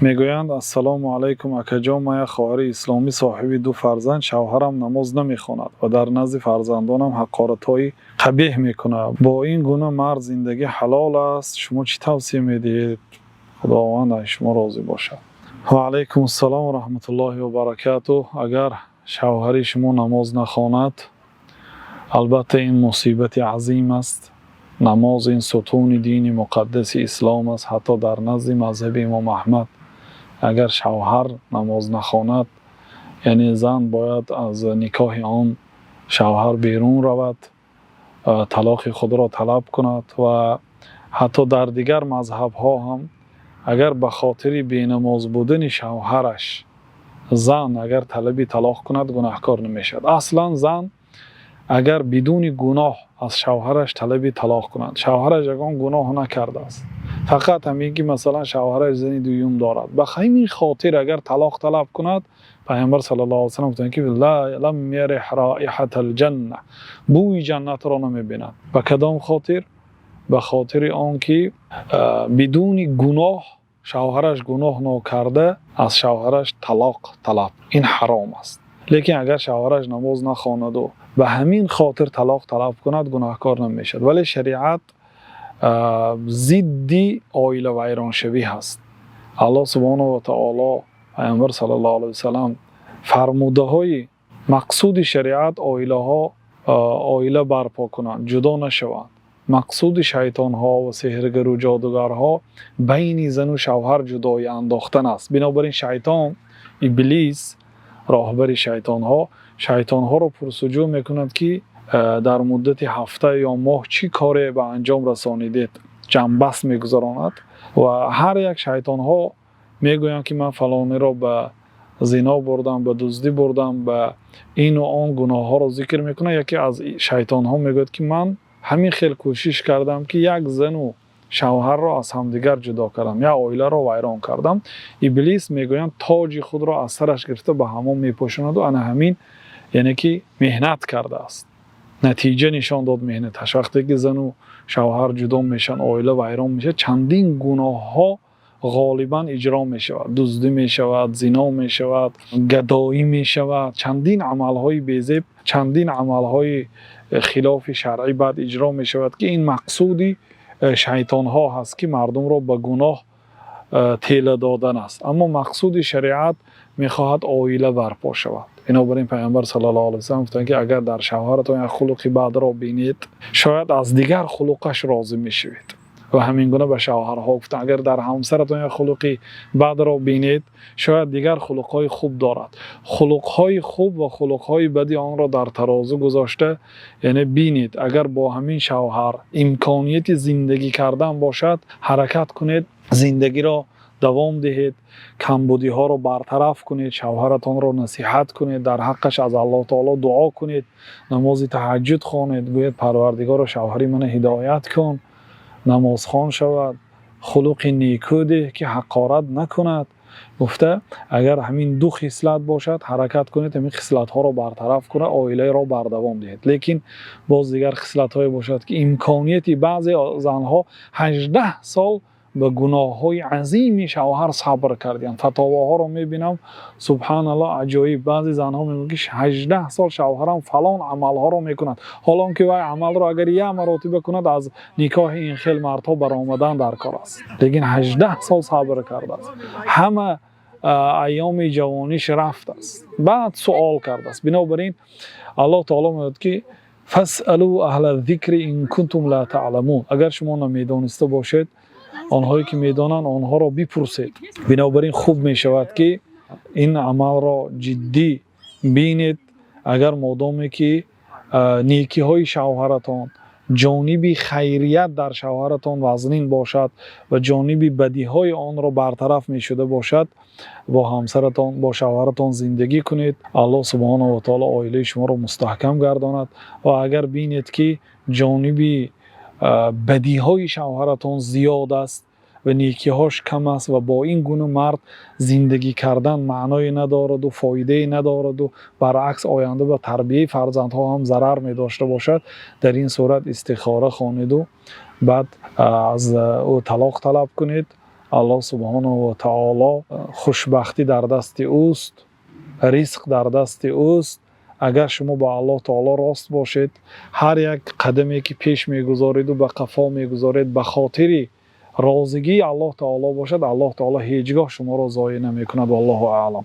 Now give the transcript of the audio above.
Мегӯянд: «Ассалому алайкум, акаҷон, ман як хоҳари исломӣ, соҳиби ду фарзанд. Шавҳарам намоз намехонад ва дар назди фарзандонам ҳақоратҳои қабеҳ мекунад. Бо ин гуна мард зиндагӣ ҳалол аст? Шумо чӣ тавсия медиҳед? Худованд аз шумо розӣ бошад». Ва алайкум ассалом ва раҳматуллоҳи ва баракатуҳ. Агар шавҳари шумо намоз нахонад, албатта, ин мусибати азим аст. Намоз ин сутуни дини муқаддаси ислом аст. Ҳатто дар назди мазҳаби имом Аҳмад, агар шавҳар намоз нахонад, яъне зан бояд аз никоҳи он шавҳар берун равад, талоқи худро талаб кунад. Ва ҳатто дар дигар мазҳабҳо ҳам, агар ба хотири бенамоз будани шавҳараш зан агар талаби талоқ кунад, гунаҳкор намешавад. Аслан зан агар бидуни гуноҳ аз шавҳараш талаби талоқ кунад, шавҳараш ягон гуноҳ накардааст, фақат ҳамин ки, масалан, шавҳараш зани дуюм дорад, ба ҳамин хотир агар талоқ талаб кунад, Пайғамбар саллаллоҳу алайҳи васаллам гуфтанд, ки لم يرح رائحة الجنة, бӯи ҷаннатро намебинад. Ба кадом хотир? Ба хотири он ки бидуни гуноҳ, шавҳараш гуноҳ нокарда, аз шавҳараш талоқ талаб, ин ҳаром аст. Лекин агар шавҳараш намоз нахонаду ба ҳамин хотир талоқ талаб кунад, гунаҳкор намешавад. Вале шариат зидди оилавайроншавӣ ҳаст. Аллоҳ субҳонаҳу ва таоло, Пайғамбар саллаллоҳу алайҳи васаллам фармудаҳои мақсуди шариат оилаҳо оила барпо кунанд, ҷудо нашаванд. Мақсуди шайтонҳо ва сеҳргару ҷодугарҳо байни зану шавҳар ҷудоӣ андохтан аст. Бинобар ин шайтон, Иблис, роҳбари шайтонҳо, шайтонҳоро пурсуҷӯ мекунад, ки дар муддати ҳафта ё моҳ чӣ коре ба анҷом расонидед. Ҷамъбаст мегузаронад ва ҳар як шайтонҳо мегӯянд, ки ман фалонеро ба зино бурдам, ба дуздӣ бурдам, ба ину он гуноҳҳоро зикр мекунад. Яке аз шайтонҳо мегӯяд, ки ман ҳамин хел кӯшиш кардам, ки як зану шавҳарро аз ҳамдигар ҷудо кардам, як оиларо вайрон кардам. Иблис, мегӯянд, тоҷи худро аз сараш гирифта, ба ҳамон мепӯшонаду ана ҳамин, яъне ки меҳнат кардааст, натиҷа нишон дод меҳнаташ. Вақте ки зану шавҳар ҷудо мешаванд, оила вайрон мешавад, чандин гуноҳҳо ғолибан иҷро мешавад: дуздӣ мешавад, зино мешавад, гадоӣ мешавад, чандин амалҳои безеб, чандин амалҳои хилофи шаръӣ баъд иҷро мешавад, ки ин мақсуди шайтонҳо ҳаст, ки мардумро ба гуноҳ тела додан аст. Аммо мақсуди шариат мехоҳад оила барпо шавад. Бинобар ин Пайғамбар саллаллоҳу алайҳи васаллам гуфтанд, ки агар дар шавҳаратон як хулқи бадро бинед, шояд аз дигар хулқаш розӣ мешавед. Ва ҳамин гуна ба шавҳарҳо гуфтанд: агар дар ҳамсаратон як хулқи бадро бинед, шояд дигар хулқҳои хуб дорад. Хулқҳои хуб ва хулқҳои бади онро дар тарозу гузошта, яъне бинед. Агар бо ҳамин шавҳар имконияти зиндагӣ кардан бошад, ҳаракат кунед, зиндагиро давом диҳед, камбудиҳоро бартараф кунед, шавҳаратонро насиҳат кунед, дар ҳаққаш аз Аллоҳ таоло дуо кунед, намози таҳаҷҷуд хонед, гӯед: «Парвардигоро, шавҳари мана ҳидоят кун, намозхон шавад, хулқи некӯ деҳ, ки ҳақорат накунад», гуфта. Агар ҳамин ду хислат бошад, ҳаракат кунед, ҳамин хислатҳоро бартараф кунад, оиларо бардавом диҳед. Лекин боз дигар хислатҳое бошад, ки имконияти баъзе занҳо 18 сол ба гуноҳҳои азими шавҳар сабр карданд. Фатовоҳоро мебинам, субҳаналлоҳ, аҷоиб. Баъзе занҳо мегӯянд, ки 18 сол шавҳарам фалон амалҳоро мекунад, ҳолон ки вай амалро агар як маротиба кунад, аз никоҳи ин хел мардҳо баромадан дар кор аст. Лекин 18 сол сабр кардааст, ҳама айёми ҷавониш рафтааст, баъд суол кардааст. Бинобар ин Аллоҳ таоло мегӯяд, ки فاسألوا أهل الذكر إن كنتم لا تعلمون. Агар шумо намедониста бошед, онҳое ки медонанд, онҳоро бипурсед. Бинобар ин хуб мешавад, ки ин амалро ҷиддӣ бинед. Агар модоме ки некиҳои шавҳаратон, ҷониби хайрият дар шавҳаратон вазнин бошад ва ҷониби бадиҳои онро бартараф мешуда бошад, бо ҳамсаратон, бо шавҳаратон зиндагӣ кунед. Аллоҳ субҳонаҳу ва таоло оилаи шуморо мустаҳкам гардонад. Ва агар бинед, ки ҷониби бадиҳои шавҳаратон зиёд аст ва некиҳош кам аст ва бо ин гуна мард зиндагӣ кардан маъное надораду фоидае надораду, баръакс, оянда ба тарбияи фарзандҳо ҳам зарар медошта бошад, дар ин сурат истихора хонеду баъд аз ӯ талоқ талаб кунед. Аллоҳ субҳонаҳу ва таоло, хушбахтӣ дар дасти ӯст, ризқ дар дасти ӯст. Агар шумо ба Аллоҳ таоло рост бошед, ҳар як қадаме ки пеш мегузореду ба қафо мегузоред, ба хотири розигии Аллоҳ таоло бошад, Аллоҳ таоло ҳеҷ гоҳ шуморо зоеъ намекунад. Валлоҳу аълам.